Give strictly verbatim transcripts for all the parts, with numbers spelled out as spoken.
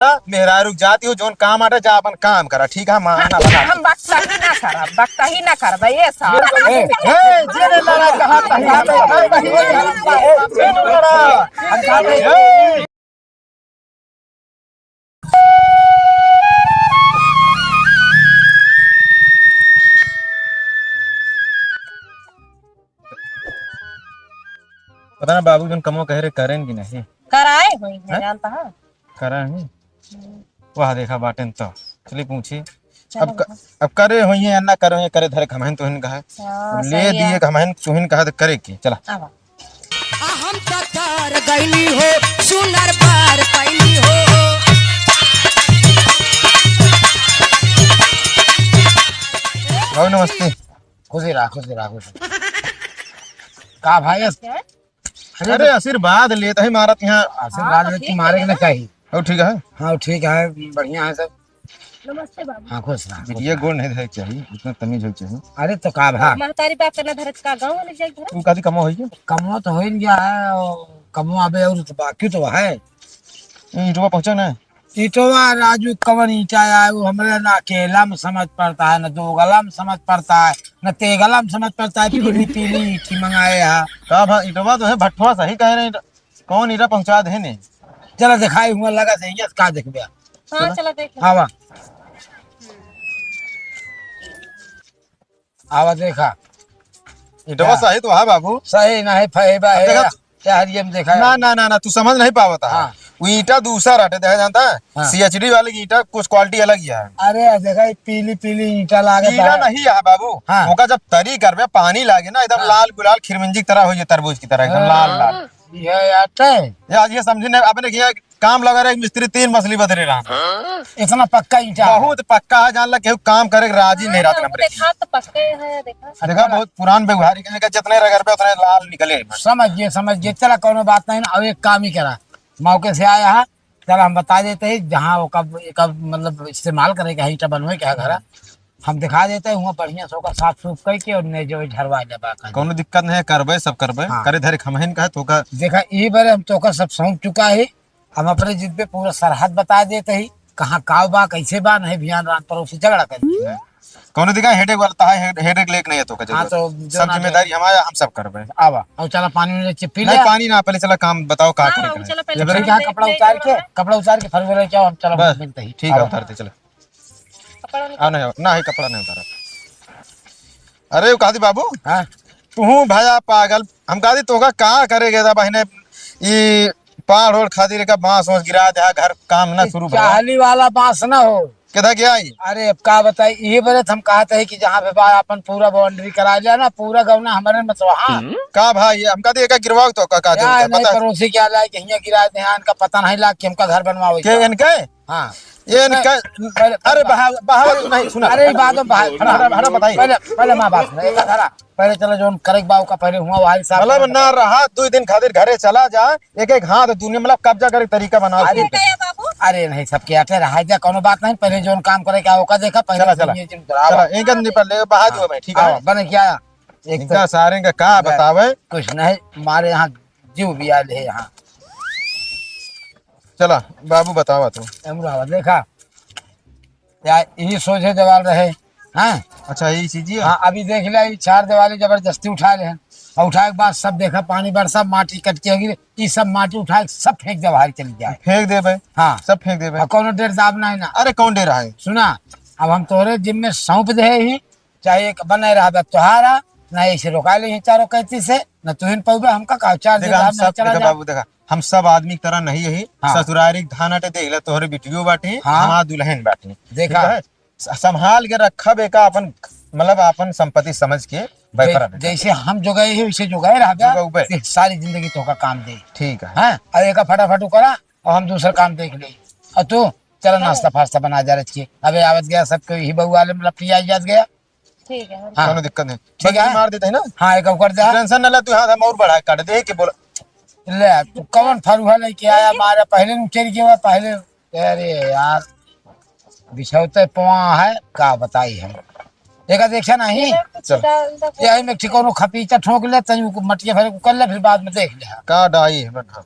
मेहरारू जाति हो, जौन काम आटे, जा अपन काम करा, ठीक है? माँ, ना बता। हम बकता ही ना करब, बकता ही ना करब, ये साहब। ए, ए, जे ने लड़ा कहा था, कहा था, कहा था, ए, जे ने लड़ा। ए। पता ना बाबू जौन कमवा कहे रहे, करें कि नहीं? कराए हुई है, हाँ? जानता है? करा है। हम्म। वह देखा बाटेन तो। चली पूछी। चलो अब क-, बताओ। अब करे होइहैं या ना करे होइहैं, करे धरे हमहिन तुहिन कहा। हाँ, अब ले सही है। दिए हमहिन तुहिन कहा तो करे की। चला। आवा। आ हम त तार गइनी हो, सुनर पार पैनी हो। भाई नमस्ते। खुशी रहा, खुशी रहा, खुशी रहा। का भाई? अरे, अरे, आशीर्वाद लेत ही मारत यहाँ। आशीर्वाद हाँ, तो लेत ही ठीक मारे है के ना ना। चाहिए। हो, ठीक है। हाँ, ठीक है, बढ़िया है सब। नमस्ते बाबू। हाँ, खुश रहा, खुश बिटिया रहा। गोड़ नहीं धरे के चाहिए, इतना तमीज हो चाहिए। अरे, तो का भा? महतारी बाप के ना धरे का गाँव वाले जाए घर? तू कादी कमवा होई है? कमवा तो हो ही गया है, और कमवा अबे और तो बाकी तो है। ये ईंटवा पहुँचा ना? ईंटवा राजू कवन ईंटा आए, वो हमरे ना अकेला में समझ पड़ता है, ना दोगला में समझ पड़ता है, ना तेगला में समझ पड़ता है, पीली पीली ईंटी मंगाए है। का भा, ईंटवा तो है, भट्ठवा सही कहे रहे, कौन ईंटा पहुँचा दे ने? चला दिखाई हुआ लगा सही है, का देखबे? हाँ, चला। चला देख। आवा। आवा देखा। ईंटवा का? सही तो है बाबू। सही नहीं, फहेबा अब है। देखा, क्या हरियम देखा है? ना, ना, ना, ना, तू समझ नहीं पावत है। हाँ। वो ईंटा दूसरा रहते, देखा जानता है? हाँ। सीएचडी वाली ईंटा कुछ क्वालिटी अलग ही है। अरे, देखा, ये पीली, पीली ईंटा लागत पीला है। नहीं है बाबू। हाँ। ओका जब तरी करबे, पानी लागे ना, एकदम हाँ। लाल गुलाल खिरमिंजी की तरह हो जाए, तरबूज की तरह, एकदम हाँ। लाल, लाल। ये आटे? ये आज ये समझी नहीं, अपने किया काम लगा रहे, मिस्त्री तीन मछली बदले रहा। इतना पक्का ईंटा है। बहुत पक्का है, जान ला केहू काम करे के राजी नहीं रहत हाँ, नंबर एक। देखा तो पक्का है, देखा। देखा, बहुत पुरान व्यवहारिक है, कि जितने रगड़बे उतने लाल निकले। समझ गए, समझ गए। चला, कौनो बात नहीं ना, अब एक काम ही करा, मौके से आया है, चला हम बता देते हैं, जहाँ ओका, एका, मतलब, इस्तेमाल करे के है, ईंटा बनवे के है घरा, हम दिखा देते हैं, वहाँ बढ़िया से ओका साफ सूफ करके और ने जो झरवा लेबा का। कौनो दिक्कत नहीं है, करबे, सब करबे। हाँ। करे धरे हमहिन का है, तो का देखा, ई बारे हम तोका सब सौंप चुका है, हम अपने जिद पे पूरा सरहद बता देते ही, कहाँ काव बा, कैसे बा, नहीं भियान रात पड़ोसी झगड़ा कर। कौनो दिक्कत हेडेक वाला तहा, हेड-, हेडेक लेक नहीं है तो का हाँ, जरूरत। तो जो सब ना जिम्मेदारी हमारा, हम सब करबे। आवा, और चला पानी उनी चे पी नहीं, ले। पानी ना, पहले चला काम बताओ का हाँ, करे हाँ, के है। चला पहले ये बेरे काम कहाँ देख कपड़ा ले, उतार के, कपड़ा कपड़ा उतार के फिर बोले क्या हम चला बस, घूम मिलते ही। ठीक है, आवा। उतारते चला। कपड़ा उतार। हाँ, नहीं, ना ही कपड़ा नहीं उतारा। अरे, वो कहती बाबू, हाँ? तू भया पागल, हम कहती तोका का करे गया था बहिने, ई पहाड़ ओड़ खातिर का बांस वांस गिरा दे, घर काम ना शुरू भया। चाहली वाला बांस ना हो। किधर गया ई? अरे, अब का बताई, ये बरे हम कहते हैं कि जहाँ पे बा अपन पूरा बाउंड्री करा लिया ना, पूरा गौना हमारे में तो, हाँ। का भाई, हम कहती एका गिरवाओ तो का, का या जरूरत है, नहीं, पता? पड़ोसी क्या लाए कि हियाँ गिरा दे, इनका पता नहीं लाग कि हमका घर बनवावे के का। इनके? हाँ। ये इनका, नहीं, पहले, अरे, पहले बहाव-, बहावत नहीं, सुना। अरे, ये बात हम बाहर, हटा, हटा, हटा, बताइए। पहले, पहले माँ बात सुना, एक हटा, पहले चलो, जोन करे के बा, ओका पहले हुआ, वही साहब मतलब, ना रहा, दो दिन खातिर घरे चला जा, एक, एक हाथ दुनिया, मतलब, कब्जा करे के तरीका बनाओ। अरे, ठीक है। अरे, नहीं, सबके आटे रहा जा, कोनो बात नहीं, पहले जोन काम करे के, ओका देखा, पहले चला, चला। दुनिया जिन चला, एक आदमी पर ले, बहा दो हाँ, भाई, ठीक है? हाँ, बने क्या? एक इनका तो सारे का का बस, बतावे? कुछ नहीं, हमारे यहाँ जीव भी आयल है यहाँ। चला, बाबू बतावा तू। अमरावा, देखा, या यही सोझे देवाल रहे, हाँ? अच्छा, यही चीज ही है? हाँ, अभी देख लिया, ये चार देवाली जबरदस्ती उठा ले हैं। और उठाए के बाद सब देखा, पानी बरसा, माटी कट के गिरे, ये सब माटी उठाए के सब फेंक दे, बाहर चली जाए। फेंक दे भाई। हाँ। सब फेंक दे भाई। और कौनो डेर दाब ना है ना। अरे, कौन डेर है? सुना, अब हम तोहरे जिम्मे सौंप दे ही, चाहे एक बने रहबे तोहारा, ना ऐसे रोका ले चारों कैंची से, ना तुहिन पौबे, हमका का चार देखा, दिन हम बाद में सब, चला देखा जा। बाबू, देखा, हम सब आदमी की तरह नहीं यही। हाँ। ससुरारी के धान अटे, देख ले, तोहरे बिटियो बाटे, हाँ। हमार दुल्हन बाटे। देखा। ठीक है? स-, संभाल के रखब एका अपन, मतलब, अपन संपत्ति समझ के जै-, बेफर रहे। जैसे हम जोगाए ही, वैसे जोगाए रहबे, जोगाउबे। ये सारी जिंदगी तोहका काम दे। ठीक है। हाँ? और एका फटाफट करा, और हम दूसरा काम देख ले। और तू चला, हाँ। नाश्ता फास्ता बना जा रही। अबे आवत गया, सबके ही बउआ ले, मतलब, पिया जात गया। ठीक है। हाँ। कौनो दिक्कत नहीं। ठीक है। बस मार देते हैं ना। हाँ, एक ऊपर जा। टेंशन न ले तू, हाथ हम और बढ़ा काट दे के बोला। ले, तू कौन फरुहा लेके आया, मारे पहले न उतर गया, पहले। अरे यार, बिछौते पवा है, का बताई हम। देखा, देखा नहीं? चल। यही में ठीक कौनो खपीचा ठोक ले, तनी को मटिया भरे को कर ले, फिर बाद में देख ले। का डाई है, बन, हाँ।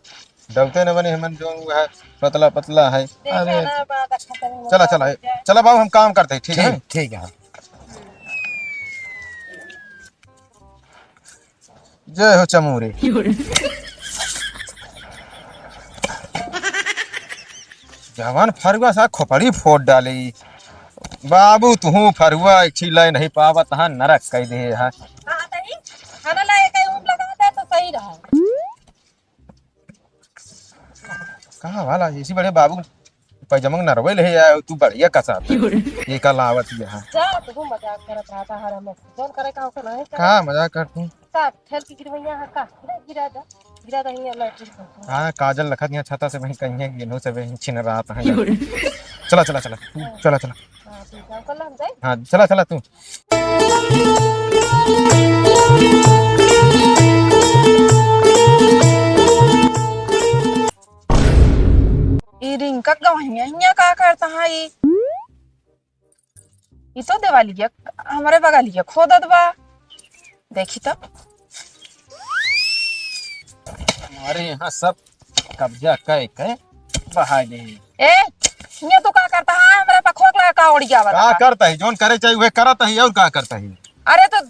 दौते न बने हमन जो है, पतला पतला है। देखा अरे। ना, बात अच्छा करे, चला, चला, हो जाए। चला बाबू, हम काम करते हैं, ठीक है? ठीक, ठीक है। जय हो चमूरे। जवान फरुआ सा खोपड़ी फोड़ डाली। बाबू, तुहू फरुआ एक छिलाई नहीं पावत, हाँ, नरक कइ दे, हाँ। हाँ, तनी खाना लाए के ऊन लगा दे तो सही रहा। कहाँ वाला इसी बड़े बाबू पैजमंग नरवे ले आयो, तू बढ़िया कसा। ये का लावत ये, हाँ। जा, तू मजाक करत रहता हर हम। जौन करे का ओके नहीं कर। का मजाक करती? का ठेल की गिरवैया है का? ले गिरा दे। गिरा दे, हियाँ लैट्रिन कर। हाँ, काजल लखत यहाँ छाता से वहीं कहीं है, गेनो से वहीं छिन रहा था। चला, चला, चला। चला, चला। हाँ, ठीक है, ओकर ला हम जाई। हाँ, चला, चला तू। ई रिंका गवहिया हियाँ का करता है ई? ई तो देवालिया हमरे बगलिया खोदत बा। देखी तो। हमारे यहाँ सब कब्जा कइ के बहा दे। ए, ये तू का करता है? हमरा पखोक लगा का ओढ़िया वाला का का? करता है? जौन करे चाहिए वह करता है, और का करता है? अरे तो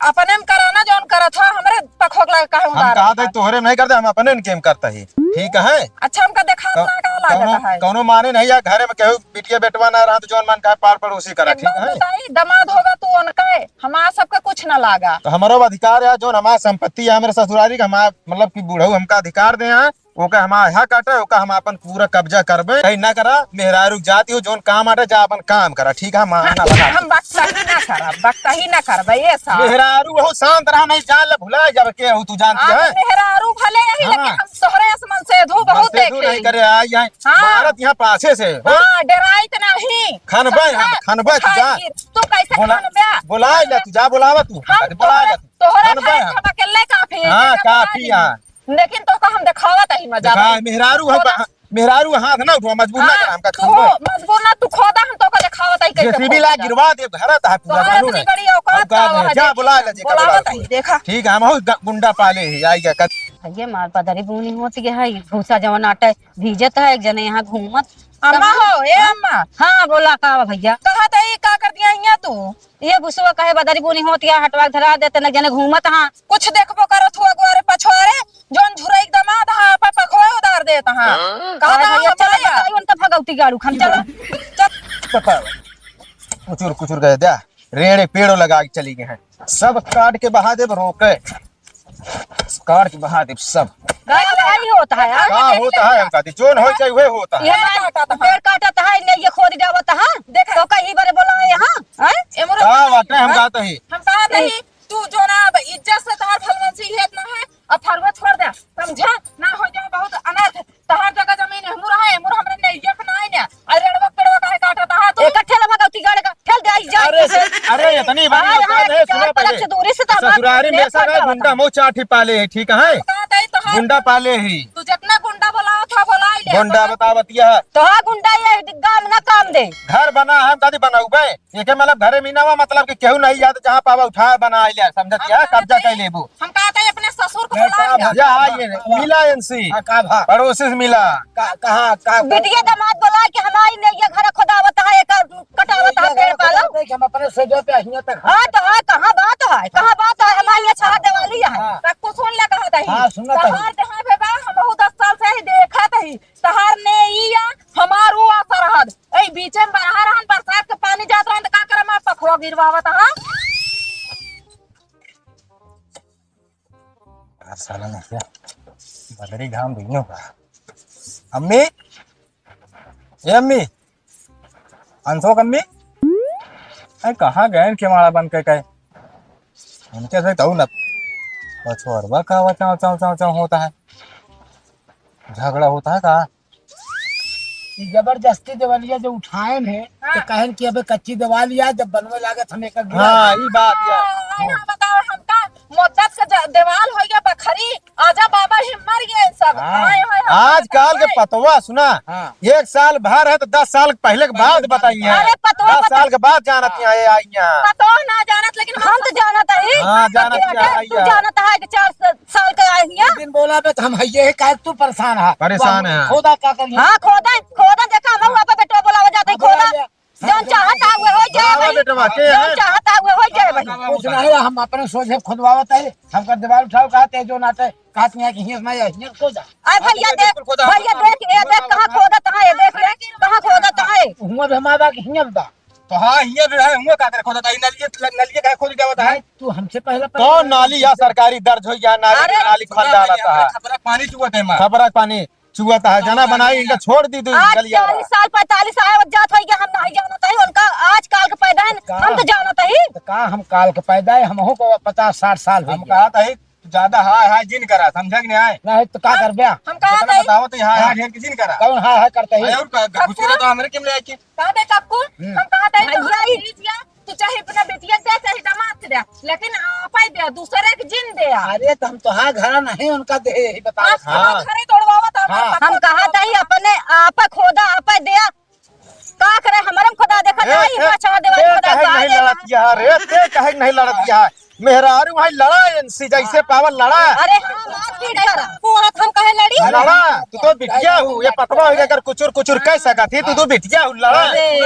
अपने में करा ना, जौन करत हो, हमरे पखोक लगा काहे हम उधार कहा दे, बता? तोहरे नहीं करते, हम अपने में केम करता है, ठीक है? अच्छा, हमका देखा कौ-, ना का लागत कौनो, है? कौनो माने नहीं है, घरे में केहू बिटिया बेटवा ना रहा तो जौन मन का पार पड़ोसी करा, ठीक एकदम है? बताई, दमाद होगा तू उनका, हमार सबका कुछ ना लागा। तो हमारो अधिकार है, जौन हमार संपत्ति है, हमरे ससुरारी का, हमार मतलब कि बूढ़ऊ हमका अधिकार दे हैं, ओका हमार हक आटे, ओका हम आपन पूरा कब्जा करबे। कहीं ना करा, मेहरारू जाति हो, जौन काम आटे, जा आपन काम करा, ठीक है? माना लगा। हम बकता ही ना करब, बकता ही ना करब, ये साहब। मेहरारू हो, शांत रहा, नहीं जान ले, भुला जाबे के हो, तू जानती आप है? मेहरारू भले यही, हाँ। लेकिन हम तोहरे असमन से धू बहुत मनसेधू देखे। नहीं करे, आई, आई। हाँ। मारत यहाँ पाछे से, हो? हाँ, डराइत नहीं। खनबे हम, समझा? खनबे तू उठा जा। गिर। तू कैसे बोला, खनबे? बोला ले तू, जा बोलावा तू। हम बोला तोहरे, ले तू। तोहरे खनबे भाई हम। हम अकेले काफी है, हाँ, तेरा काफी पता है। नहीं। लेकिन तोका हम देखावत ही मजा देखा, भाई। मेहरारू है, खोदा। बा-, मेहरारू हाथ ना उठवा, मजबूर ना हाँ, करा, हमका तू खनबे। मजबूर ना, तू खोदा, हम तोका देखावत ही कैसे जेसीबी ला खोदा। गिरवा दे, घर आता है पूरा तोहरा कानून इतनी है। बड़ी औकात हम का का है? है? जा, देखी, बोला ले, जा, बोलावत बोलावा ही, तू। देखा। ठीक है, हम हो ग-, गुंडा पाले ही, आई गया कत- ये मार पदरी बूनी होती है, भूसा जवन आटा भीजत है, एक जने यहाँ घूमत। अम्मा हो, ए अम्मा। हाँ, बोला का बा भैया? कहा था ये का कर दिया हियाँ तू? ये भूसवा काहे बदरी बोनी होत या हटवा के धरा देते न जने घूमत हाँ। कुछ देखबो करत हुआ गोरे पछवारे, जौन झुरई के दमाद हाँ, पर पखवा उधार देत हाँ। हाँ? कहा अरे था भैया, चल हमारा। बताई उनका भगौती गाड़ू खान, चल। चल। चल। बताओ। कुचुर कुचुर गए द्या, रेड़े पेड़ो लगा के चली गए हैं, सब काट के बहा देब, रोके। काट के बहा देब सब। का लड़ाई होता है, हाँ? का होता है, हम कहते, जोन हो जाए, वह होता है। ये पेड़ काटत है, ने ये खोद जावत है। देखा। तो कहीं बरे बोला है यहाँ, हैं? एमरो का बात है, हम हाँ? कहते हैं। हम कहते हैं, तू जो ना अब इज्जत से तोहार फलवंशी हेत ना है, अब फरुआ छोड़ दे, समझा? ना हो जाए बहुत अनर्थ। तोहार जगह जमीन हमू रहा, हमू हमरे नैया पे ना आइने। अरे रेड़वा पेड़वा काहे काटत हा तू? एक ठेला भगौती गाड़े का, ठेल दे, आई जा। अरे, अरे, इतनी बड़ी हाँ, औकात हाँ, है, चार सुना पलक पहले। से दूरी से तो हमार ससुरारी में पेट ऐसा फटा ना बा। गुंडा मऊ चाठी पाले है, ठीक है? कहत है तो हाँ। गुंडा पाले है। तू जितना गुंडा बोलावत हा, बोला ही ले। गुंडा बतावत यह। तो हाँ, गुंडा ये गाँव में ना काम दे। घर बना हम कदी बनाउबे। एके मतलब घरे मीनावा मतलब कि केहू नहीं याद जहाँ पावा उठा बना ले, समझत हम या? कहत कब्जा है, कर लेबू। हम कहत है अपने ससुर को बेटा, बोला लिया। या, ये मिला इनसे। हाँ, का भा? पड़ोसी से मिला। का, कहाँ, का, का? बिटिया दामाद बोला कि हमारी नैया घर खोदावत है, एक कटावत है, ये पेड़ घर पालो। खोदावत है कि हम अपने से जो पे हियाँ तक। हाँ, तो हाँ, कहाँ बात है? कहाँ बात है? हमारी ये छाड़ देवाली है। हाँ। तब कुछ सुन ले कहत है। हाँ, सुनत है। तहार जहाँ पे बा, हम बहुत दस साल से ही देखत है। तहार ने ई या हमार ऊ आ सरहद। ए, बीचे में बरहा रहन, बरसात के पानी जात रहन, त का करम, आ पखवा गिरवावत, हाँ? आ साला नहीं क्या? बदरी घाम दुइनो बा। अम्मी, ए अम्मी, अंशोक अम्मी, ए, कहाँ गए इनके माड़ा बन के कहे? उनके से कहू न, पछोरवा का चाव, चाव, चाव, चाव होता है, झगड़ा होता है का? ई जबरदस्ती देवलिया जो उठाएन है, हाँ। तो कहन कि अबे कच्ची देवाल या, जब बनवे लागत हम एक गिरा हाँ, ई बात या। हाँ, हाँ, बताओ, हमका मुद्दत के ज-, देवाल हो गया बखरी, आजा बाबा ही मर गए सब। हाँ। हाय, हाय, हाय, आजकल के हाय। पतवा सुना, हाँ। एक साल भर है तो दस साल पहले के बात बताई है। अरे पतवा दस बता- साल के बाद जानत हाँ। यहाँ ये आई यहाँ। पतवा ना जानत लेकिन हम तो जानत ही। हाँ, जानत ही, तू जानत है कि चार स-, साल का आए हिया। दिन बोला बे, तो हम हइये है, काहे तू परेशान है? परेशान है। खोदा का करिए? हाँ, खोदा, खोदा देखा, हम वहाँ पे बेटवा बोलावा जाते ही, खोदा। जौन चाहत है, वो हो जाए भाई। बेटवा, के जौन है? चाहत है, वो हो जाए भाई। कुछ नहीं, हम अपने सोझे खुदवावत है, हमका दीवार उठाओ, कहते हैं, जो नाते, कहते हैं कि हियाँ से नहीं, हियाँ से खोदा। अरे भैया, देख, खोदा। भैया, देख, ये देख, कहाँ खोदा, कहाँ ये देख ले, कहाँ खोदा, कहाँ है? हुआँ भी हमारा कि हियाँ बा। तो हाँ, हियाँ भी है, हुआँ का करे खोदा, ताई नलिए, नलिए का खोद देवत है। नहीं, तू हमसे पहले तो पहले नाली या सरकारी दर्ज हो या नाली, अरे, नाली खोद डालत है। खपरा पानी चुवत है, माँ। खपरा पानी चुवत है, जना बनाई, इनका छोड़ दी, तू आज गलिया। चालीस साल, पैंतालीस साल जात होई गया, हम नहीं जानत है, उनका आज काल के पैदा है, हम तो जानत है। तो का हम काल के पैदा है, हमहू को पचास साठ साल हो हम गया। कहत है, तू ज्यादा हाय हाय जिन करा, समझा कि नहीं आए? नहीं तो का करबे? हम कहत है बताओ तो हाय हाय ढेर की जिन करा। कौन हाय हाय करते हैं? अरे और का, घुस के तो हमरे के में लेके। का बे कक्कू? हम्म। हम कहत है भैया, तू चाहे अपना बेटिया दे, चाहे दामाद के दे, लेकिन आपा ही दे, दूसरे के जिन दे। अरे तो हम तो हाँ घर नहीं उनका दे, यही बताओ। आप हाँ। घरे तोड़वावा तो हाँ। हम कहत है अपने आपा खोदा, आपा दे। का करे, हमरे में खुदा देखत ए, आई, ए, हाँ, छोड़ देवा, ए, खुदा काहे का नहीं देखा? लड़त यहाँ रे? ते काहे नहीं लड़त यहाँ? मेहरारू भाई लड़ा इनसे, जैसे पावल लड़ा। अरे हाँ, मारपीट करा। वो हाथ हम काहे लड़ी? लड़ा, तू तो बिटिया हूँ, ये पतवा हो गया, अगर कुचुर कुचुर कह सकत ही, तू तो बिटिया हूँ, लड़ा। अरे।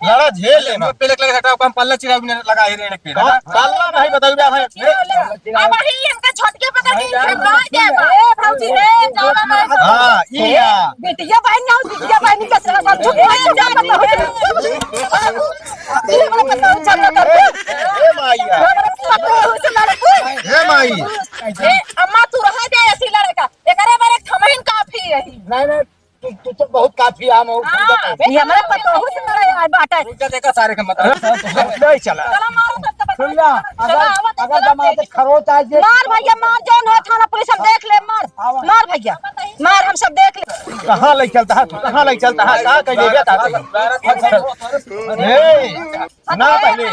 लड़ा झेल ले। पहले के लगे हटाओ, हम पल्ला चिरा भी नहीं लगा ही रेड़े पे। हाँ, पल्ला नहीं बदल गया है। अब वही इनका छोटके पकड़ के इनका मार दे बा। ए भौजी रे, जाओ ना। हाँ, ई या। बिटिया बहिन ना, बिटिया बहिन का सलाह समझो। ए, ए, ए, माई या। ए, अम्मा, तू रहा दे ऐसी लड़का। एकरे बारे थमहिन काफी रही। नहीं, नहीं, तू, तू तो बहुत काफी आम हो। हाँ, ये हमारे पतोहू से लड़ाई आए बाटे। तू क्या देखा सारे का मतलब? नहीं चला। चला मारो सबके बता। सुन ला, अगर, चला, आवा तो अगर चला, जमाते देखी। खरोच आज जे मार भैया, मार, जौन हो थाना पुलिस हम देख ले, मार। आवा। मार भैया, मार, हम सब देख ले। कहाँ ले चलता है तू? कहाँ ले चलता है? कहाँ कहीं ले गया था तू? ए, ना पहले।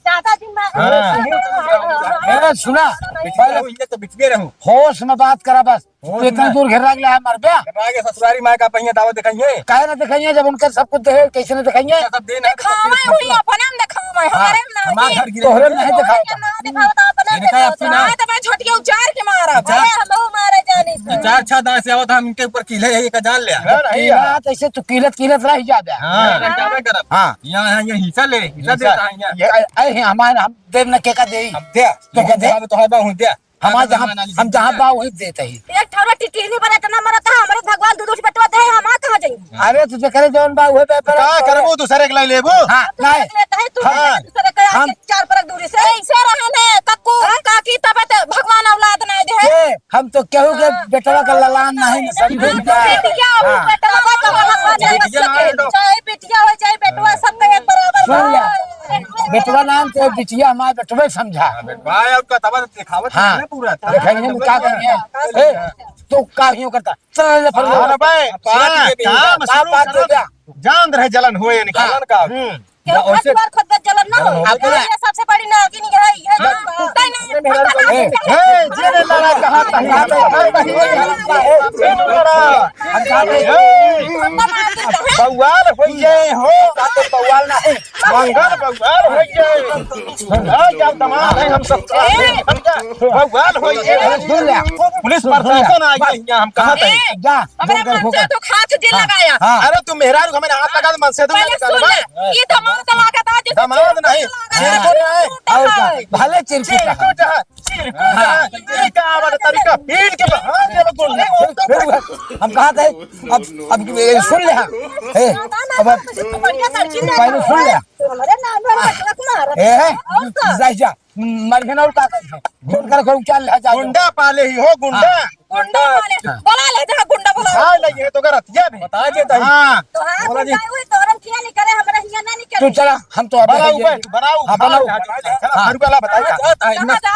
दादा जी, मैं हाँ। ए, सुना, पहले इनके तो बिटिया रहूं। होश में बात करा बस। तू इतना दूर घेरा के लाया मर बे। आगे ससुरारी माँ का पहिया दावा दिखाइए। काहे ना दिखाइए जब उनका सब कुछ दे, कैसे ना दिखाइए? सब देना है तो दिखावे हुई, अपने में दिखावे, हाँ। हमारे में ना हमारे होती। घर गिरे तोहरे में नहीं दिखाओ। ना दिखाओ तो अपने में इनका दिखाओ। अपनी ना। हाँ, तो मैं छोटिया उचार के मारा। उचार। अरे हम लोग मारे जानी से। चार छह दांत से आवत हम इनके ऊपर कीले है, ये का जान ले। ना, नहीं कीला यार। तो ऐसे तू कीलत, कीलत रह जा बे। हाँ। हाँ। हाँ। यहाँ, यहाँ, ये हिस्सा ले, हिस्सा हिस्सा। देता है यहाँ। ये, अरे, हमारे, हम देव न के का दे? हम दे। तो का दे? हम तो है बा, हूँ दे। हमार जहाँ, हम जहाँ बा वहीं देत ही। एक ठौरा टिटली पर इतना मरत है, हमरे भगवान दू दू बेटवा दे, हम कहाँ जाई? अरे, तू जेकरे जौन बा, उहे पे पर का करबू, दूसरे के लाई लेबू? हाँ, तू नहीं। एक लेता है, तू हाँ। दूसरे के हम आके चार परत दूरी से। ऐसे रहन है, कक्कू, हाँ? काकी, तब तो भगवान औलाद ना दे। के? हम तो केहू के हाँ। बेटवा का ललान नहीं, समझे? बेटिया हो, हाँ। बेटवा का तो भगवान दे बिटिया सके। ना दो। चाहे बिटिया हो, चाहे बेटवा, सबके एक बराबर सुन ले। बा। बेटवा नाम से बिटिया हमार बेटवे समझा। हाँ, बेटवा, और का तब दिखावत हाँ। है ना पूरा। देखेंगे हम का करेंगे। ए, तू का क्यों करता? चल, ले, फल ले। हाँ, भाई, बात सुना, ये भी काम है। शुरू बात करो। हो गया। जान रहे जलन होए इनका। हाँ। जलन का? हम्म। क्यों घर द्वार खुद पे जलन ना हो? अपना ये सबसे बड़ी नागिन ये है, ये है। हाँ। नहीं, नहीं। ए, ए, जे ने लड़ा कहा था? जे ने लड़ा। ए, बउआल हो गए हो। बउआल नहीं। मंगल बउआल होइए। हाँ, क्या दमाद है हम सब। ए! हम क्या? बउआल होइए। अरे सुन ले। पुलिस प्रशासन आ गया यहाँ, हम कहाँ थे? ए! जा, हमरा जोर कर, मन से ठोकर। तो हाथ जे हाँ, लगाया। हाँ। अरे तू मेहरारू हमें हाथ लगा दे, मन से तो पहले लगा सुन दे। ले, ये दमाद लगा था, जैसे दमाद चोट नहीं, लगा है। चिरकुट है। और का? भले चिरकुट है। चिरकुट है। चिरकुट है। ये का आवड़ तरीका? पीट के बाहर दे गुंडा। हम कहाँ थे? अब, अब ये सुन ले, हाँ। ए, अब, अब बढ़िया लड़की ले पहले सुन ले। हमरे नाम पर बटुआ को मारत ए, है। और का? जा, जा। मर गए ना और का करते हैं? जोर कर, कर उचाल ले, जा, जा। गुंडा पाले ही हो, गुंडा। हाँ। गुंडा पाले। हाँ। बुला ले, जा, गुंडा बुला। हाँ, ले, ये तो गलत, ये भी। बता दे, ताई। हाँ। तो हाँ, बोला जी। गुंडा हुई, तो हम किया नहीं करे, हमरा हिया ना नहीं करे। तू चला, हम तो अबे बनाऊ, ये बे, बनाऊ। हाँ, बनाऊ। हाँ, हाँ, हाँ। रुका, ला, बताई का? हाँ, हाँ,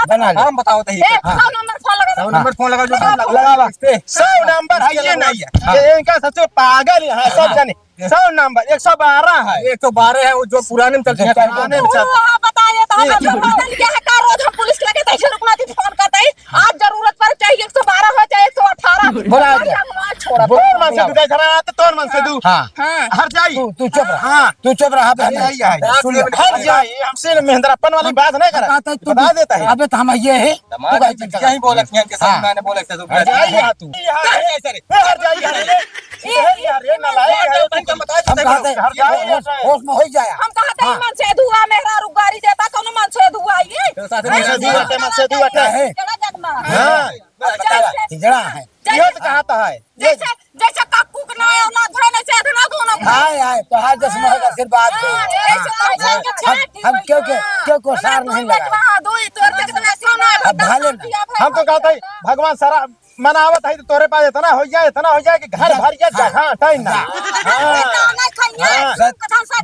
बना ले। हम बताओ, ताई। ए, हाँ। सौ नंबर फोन लगा दो। सौ नंबर फोन लगा दो, हाँ। लगा बा। सौ नंबर है, ये नहीं है। हाँ। ये इनका सच में पागल है, सब हाँ। जाने। सौ नंबर, एक सौ बारह है। एक सौ बारह है, वो जो पुराने में चलते हैं, पुराने में चलते हैं। वो आप बताइए तो हम ये लोग पागल क्या है, का रोज हम पुलिस लगे कैसे रुकना थी, फोन करते ही। आज जरूरत पड़े, चाहे एक सौ बारह हो, चाहे एक सौ अठारह। बोला दे। हम ना छोड़ा। बोल मन से दू, जरा तो तोर मन से दू। हाँ। हाँ। हट जाई। तू, तू चुप रह। हाँ। तू चुप रह, अबे हट जाई, हट जाई। सुन ले। हट जाई, हमसे न महेंद्रप्पन वाली बात नहीं करा। हम कहते तू बता देता है। अबे तो हम ये है। तू दमाग का में चिंता यही कर। बोलत हैं कि सब हाँ। मैंने बोला, सब हट जाई यहाँ तू। हट जाई यहाँ से रे। हट जाई यहाँ से रे। ए, ए, अरे, नालायक है। हम कहते हैं, हट जाई यहाँ होश, से। होश में हो ही जाया। हम कहते हैं, हाँ। मन से धुआ मेहरारू गारी देता, कौनो मन से धुआ ये? तो साथ में मन से धुआ, मन से धुआ है। जरा जगमा। हाँ। हिजड़ा है। ये तो कहता है। जैसे, जैसे कक्कू के ना औलाद भरे, ना से अधना दोनों को। आए, आए, तोहार जस महक आशीर्वाद दे। हाँ, ऐसे हाँ, ऐसे हाँ। के हम, छाती हम क्यों के, हाँ। क्यों को सार नहीं लगा। हाँ, दो ही तोर के तो ऐसा ना अब भले ना। हम तो कहते हैं, भगवान सारा मनावत है तो तोरे पास इतना हो जाए, इतना हो जाए कि घर भर जाए, हाँ। जगह टाइम ना। हाँ। हाँ। हाँ। हाँ।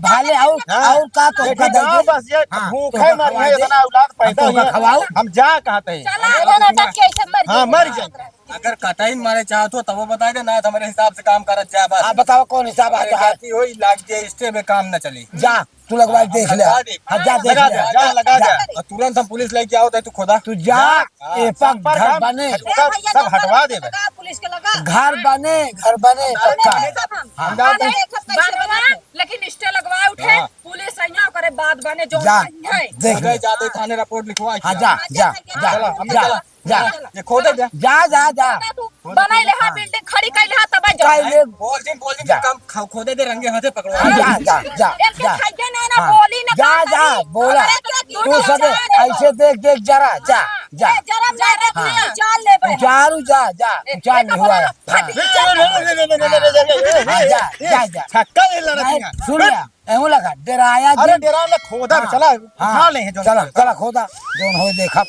भाले और, हाँ। और का तो एक का गाँव दे। बस ये हाँ, भूखे तो मर गए, खवाओ। इतना औलाद पैदा हम तो हुआ। खवाओ। हम जा कहते हैं। चला, अरे बेटा, कैसे मर हाँ, गए? मर जाए। अगर कटाई मारे चाहत हो, तब वो बताई दे, ना तो हमारे हिसाब से काम करत जा बस। आप बताओ कौन हिसाब अरे आता है? गलती होई, लाग जाए, स्टे में काम न चली। जा, तू लगवा के देख ले। लगा दे। हाँ, जा देख लगा ले। दे, जा, लगा जा। दे। और तुरंत हम पुलिस लेके आओ, तो तू खुदा। तू जा, जा। हाँ, ए पग संपर्क घर हम बने। सब, सब हटवा दे बे। लगा, पुलिस के लगा। घर बने, घर बने, घर पक्का। बने सब हम। हाँ। हम जा दे। अरे, सब कैसे बना? लेकिन स्टे लगवा उठे, हाँ। पुलिस यहाँ करे, बात बने, जो जा, सही है। देख ले। जाते थाने रिपोर्ट लिखवा हाँ, के जा, आओ। जा, जा, चला, हम जा। चला। जा। ये खोदे दे। जा, जा, जा। तू बनाई ले, हाँ, हाँ। बिल्डिंग खड़ी कई ले, हाँ, तब जा। कई ले। बोल दिन, बोल दिन, जा। काम खो-, खोदे दे, रंगे हाथे पकड़ो। हाँ, जा, जा, जा, इनके जा। खाइए ना, ना हाँ। बोली, ना जा, बात जा, करी। बोला। अरे, तू तू तो सबे जा। ऐसे देख, देख जरा, जा, हाँ। जा। ए, जरा जा, जा, हाँ। तू जान ले बे। उचारू जा, जा, एक, उचार एक नहीं हुआ है। फट हाँ। गया। हाँ, जा, जा, जा। छक्का ले लड़ा नहीं, तू। सुन ले, एहू लगा, डेराया अरे, जिन। डेरा ले, खोदा, हाँ। चला, हाँ। उठा ले, जो चला, चला, खोदा, जौन हो देखब।